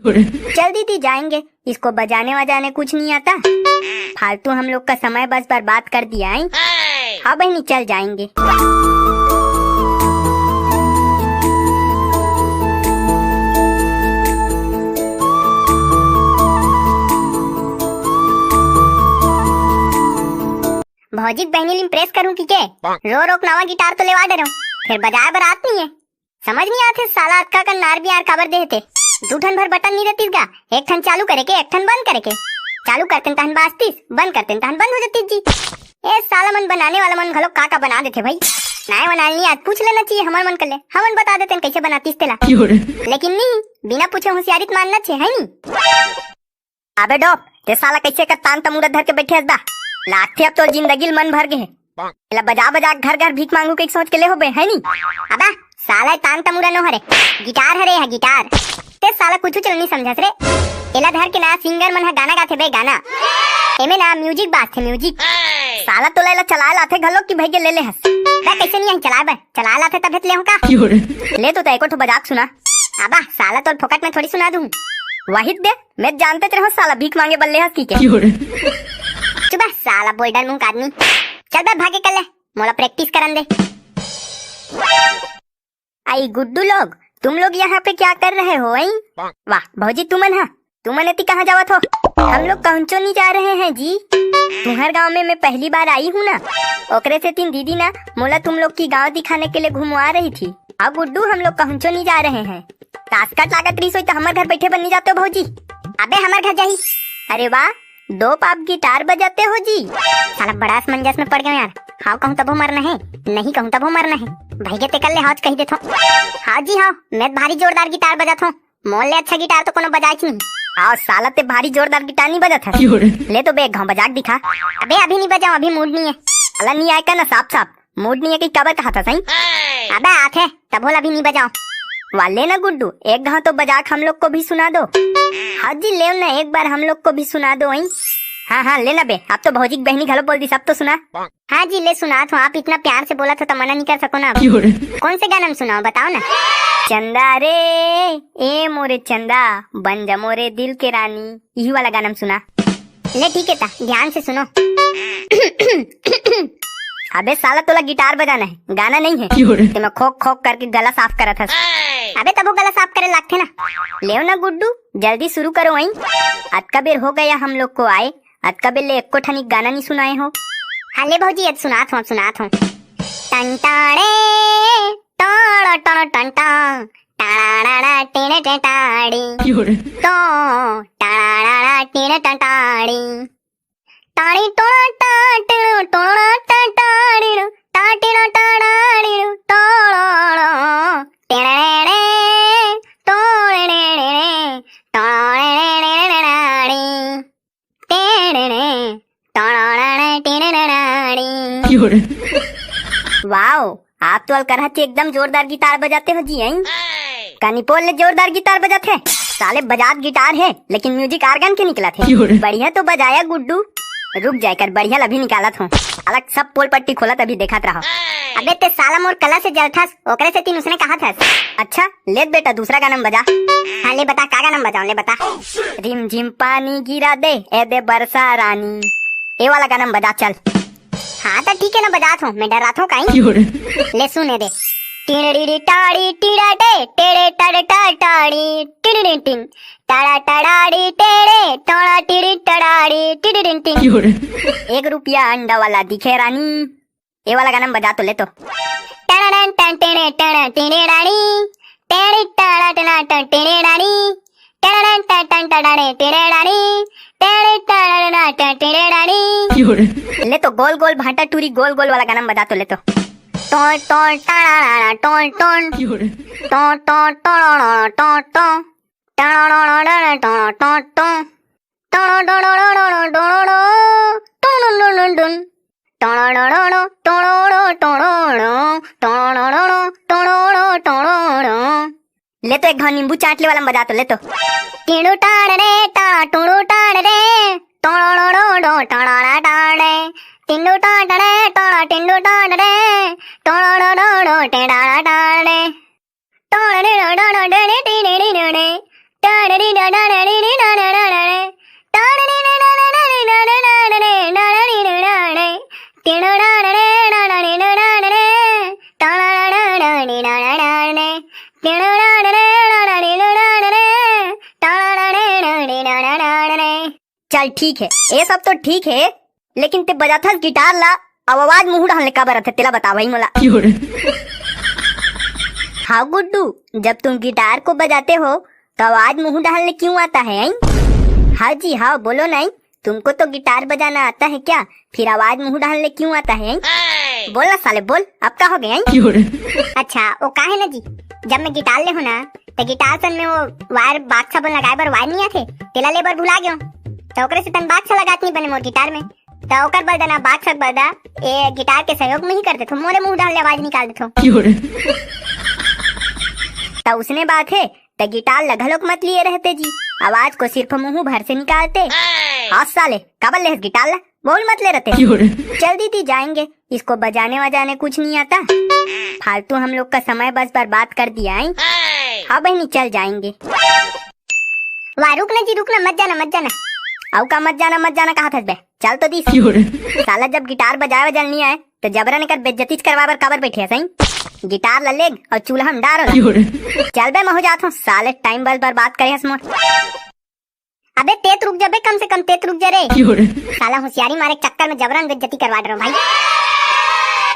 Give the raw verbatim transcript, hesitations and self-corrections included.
चल दीदी, जाएंगे, इसको बजाने वजाने कुछ नहीं आता। फालतू हम लोग का समय बस बर्बाद कर दिया है। हाँ बहनी, चल जाएंगे। भौजी के बहनी ल इम्प्रेस करूं कि के? रो रो के नवा गिटार तो लेवा डरेंव, फेर बजाए बर आत नहीं है। समझ नहीं आत हे साला अतका कन नार बियार काबर दे हे ते। दू ठन भर बटन नहीं रहतीस गा, एक ठन चालू करे के, एक ठन बंद करे के। चालू करतेन तहन बाजतीस, बंद करतेन तहन बंद हो जातीस जी। ए साला मन बनाने वाला मन घलो का का बना देथे भाई। नाय वनाल नहीं आत, पूछ लेना चाहिए हमर मन कर ले, हमन बता देतेन कैसे बनातीस तेला। लेकिन नहीं, बिना पूछे होशियारी त मानना चाहिए, है नहीं? अबे डोप, ते साला कैसे कर तान तमूरा धर के बैठे हस बा? लागथे अब तोर जिंदगी ल मन भर गे हे। एला बजा बजा के घर घर भीख मांगू के सोच के ले होबे, है नी? अबा, साला तान तमूरा नो हरे, गिटार हरे, हा गिटार। ते साला कुछ चल नहीं समझस रे। एला धर के ना सिंगर मन हा गाना गाथे बे, गाना। एमे ना म्यूजिक बाजथे, म्यूजिक। साला तोला एला चलाए लाथे घलो कि भैया ले ले हस? बे कैसे नहीं आही चलाए बर? चलाए लाथे तभे त ले हूं का? ले तो, ते एको ठो बजा के सुना। अबा, साला तोल फोकट में थोड़ी सुना दूं। वही दे, मैं जानते रहो साला भीख मांगे बल्ले हस की के। चुप बे, साला बोल डर मुंह का आदमी। चल बे, भागे कर ले, मोला प्रैक्टिस करन दे। आई गुड्डू लोग, तुम लोग यहाँ पे क्या कर रहे हो, आई? वाह, भौजी तुमन हा, तुमन एती कहाँ जावत हो? हम लोग कहूँचो नहीं जा रहे हैं जी। तुम्हार गांव में मैं पहली बार आई हूँ ना, ओकरे सेतिन दीदी ना मोला तुम लोग की गांव दिखाने के लिए घुमवा रही थी। अब गुड्डू, हम लोग कहूँचो नहीं जा रहे हैं। तासकट लागत रही सोई तो हमार घर बैठे बन नहीं जाते हो भौजी। अबे हमार घर जाही। अरे वाह, दो पाप गिटार बजाते हो जी। साला बड़ा असमंजस में पड़ गए यार। हाँ कहूँ तभो मरना है, नहीं कहूँ तभो मरना है। भैया ते कर ले, हाँ कही देथो। हाँ जी हाँ, मैं भारी जोरदार गिटार बजाथो। मोर ले अच्छा गिटार तो कोनो बजाइच नहीं। आओ साला, ते भारी जोरदार गिटार नहीं बजाथा। ले तो बे, एक घाव बजा के दिखा। अबे अभी नहीं बजाऊं, अभी मूड नहीं है। साला नहीं आए का ना साफ साफ, मूड नहीं है कि काबर कहा था सही। अबे आथे, तभो ला अभी नहीं बजाऊं। वाह, ले ना गुड्डू, एक घाव तो बजा के हम लोग को भी सुना दो। हाँ जी, ले ना, एक बार हम लोग को भी सुना दो, आई। हाँ हाँ, ले ना बे, अब तो भौजी की बहनी घलो बोल दी, सब तो सुना। हाँ जी, ले सुनात हूँ, आप इतना प्यार से बोलत हो तो मना नहीं कर सको ना। कौन से गाना में सुनाओ, बताओ ना। चंदा रे, ए मोरे चंदा, बन जा मोरे दिल के रानी, यही वाला गाना में सुना। ले ठीक है ता, ध्यान से सुनो। अबे साला, तोला गिटार बजाना है, गाना नहीं है। ते मैं खोक खोक करके गला साफ करत हस। अबे तबो गला साफ करे लागथे ना। लेव ना गुड्डू, जल्दी शुरू करो वहीं। अतका बेर हो गया हम लोग को आए, अतका बेर ले एको ठनिक गाना नहीं सुनाए हो। हाँ ले भौजी, अब सुनात हूँ, अब सुनात हूँ। टन टाड़े, टाड़ा टाड़ा टन टा, टाड़ा टाड़ा टेड़े टे टाड़ी। तो, टाड़ा टाड़ा टेड़े टा टाड़ी। टाड़ी टोड़ा टा टेड़ो टोड़ा टा टाड़ी रो, टा टेड़ा टाड़ाड़ी रो, टोड़ा रो, टेड़े रे, टोड़े रे रे रे, टोड़े रे रे रे रे रे। टेड़े, टोड़े, टेड़े। वाओ, आप तो अलकरहा चे एकदम जोरदार गिटार बजाते हो जी, हैं? कनिपोल ले जोरदार गिटार बजाते। साले बजात गिटार है, लेकिन म्यूजिक आर्गन के निकलत है। बढ़िया तो बजाया गुड्डू। रुक जाए कर, बढ़िया ल अभी निकालत हूँ। अलग सब पोल पट्टी खोलत अभी देखत रहो। अबे ते साला मोर कला से जलथस, ओकरे सेतिन उसने कहा थस। अच्छा, ले बेटा, दूसरा गाना में बजा। हाँ, ले बता, का गाना में बजाऊं, ले बता। रिम झिम पानी गिरा दे, ए दे बरसा रानी, ए वाला गाना में बजा, चल। हाँ, तो ठीक है ना, बजात हूँ, मैं डरात हूँ काई। ले सुने दे। टिड़ड़ी टाड़ी टिड़ा टे, टेड़े टड़ टा टाड़ी, टिड़ड़ी टिन, टाड़ा टड़ाड़ी टेड़े, टोड़ा टिड़ी टड़ाड़ी, टिड़ड़ी टिन। एक रुपया अंडा वाला दिखे रानी, ए वाला गाना में बजा तो ले तो। टड़ड़न टन टेड़े टड़ा टिड़े डाड़ी, टेड़ी टड़ा टड़ा टन टिड़े डाड़ी, टड़ड़न टन टन टड़ाड़े टिड़े डाड़ी, टेड़ी टड़ा टड़ा टन टिड़े डाड़ी। ले तो गोल गोल भाटा टूरी गोल गोल वाला गाना में बजा तो ले तो। टोल टोल टड़ा टोल टोल, टोल टोल टड़ा टोल टोल, टड़ा टड़ा टोल टोल। टोड़ो, टोड़ो, टोड़ो, टोड़ो, टोड़ो, टोड़ो, टोड़ो, टोड़ो, टोड़ो, टोड़ो, टोड़ो, टोड़ो, टोड़ो, टोड़ो, टोड़ो। ले तो एक घाव नींबू चाटले वाला में बजा तो ले तो। टीड़ू टाड़ रे, टा, टूड़ू टाड़ रे, टोड़ो, टोड़ो, टोड़ो, टाड़ा, टाड़ रे, टिंडू टाड़ रे, टोड़ा, टिंडू टाड़ रे, टोड़ो, टोड़ो, टेड़ा, टाड़ रे। टोड़े, टोड़ो, टोड़े, टीड़े, टीड़े, चल ठीक है, ये सब तो ठीक है, लेकिन ते बजाथस गिटार ला, अब आवाज मुंह डहन ले काबर आथे, तेला बता भाई मोला। हाँ गुड्डू, जब तुम गिटार को बजाते हो तो आवाज मुंह डहन ले क्यों आता है, हैं? हाँ जी हाँ, बोलो नहीं, तुमको तो गिटार बजाना आता है क्या? फिर आवाज मुंह डहन ले क्यों आता है, हैं? बोल ना साले, बोल, अब का हो गया, हैं? अच्छा, वो का है ना जी, जब मैं गिटार ले हूँ ना, तो गिटार सन में वो वायर, बाक्सा बन लगाए बर वायर नहीं आथे, तेला ले बर भुला गयो, तो ओकरे से तन बाक्सा लगात नहीं बने मोर गिटार में। त ओकर बर द ना, बाक्सा बर द, ए गिटार के सहयोग में ही कर देथो, मोरे मुंह डहन ले आवाज निकाल देथो। त उसने बात है, त गिटार ल घलोक मत लिए रहते जी, आवाज को सिर्फ मुंह भर से निकालते। हाँ साले, काबर लेहस गिटार ला, बोल मत ले रहते। चल दीदी जाएंगे, इसको बजाने वजाने कुछ नहीं आता, फालतू हम लोग का समय बस बर्बाद कर दिया है। हाँ बहनी, चल जाएंगे। वाह, रुक ना जी, रुक ना, मत जाना, मत जाना। अउ का मत जाना, मत जाना कहा था बे? चल तो दी। साला जब गिटार बजाए बजाए नहीं आए, तो जबरन एकर बेइज्जती करवा बर काबर बैठे हस, हैं? गिटार ला लेग और चूल्हा में डारो ना। चल बे, मैं हो जात हूँ, साले टाइम बस बर्बाद करे हस मोर। अबे तेत रुक जा बे, कम से कम तेत रुक जा रे। साला होशियारी मारे के चक्कर में जबरन बेइज्जती करवा डरो भाई।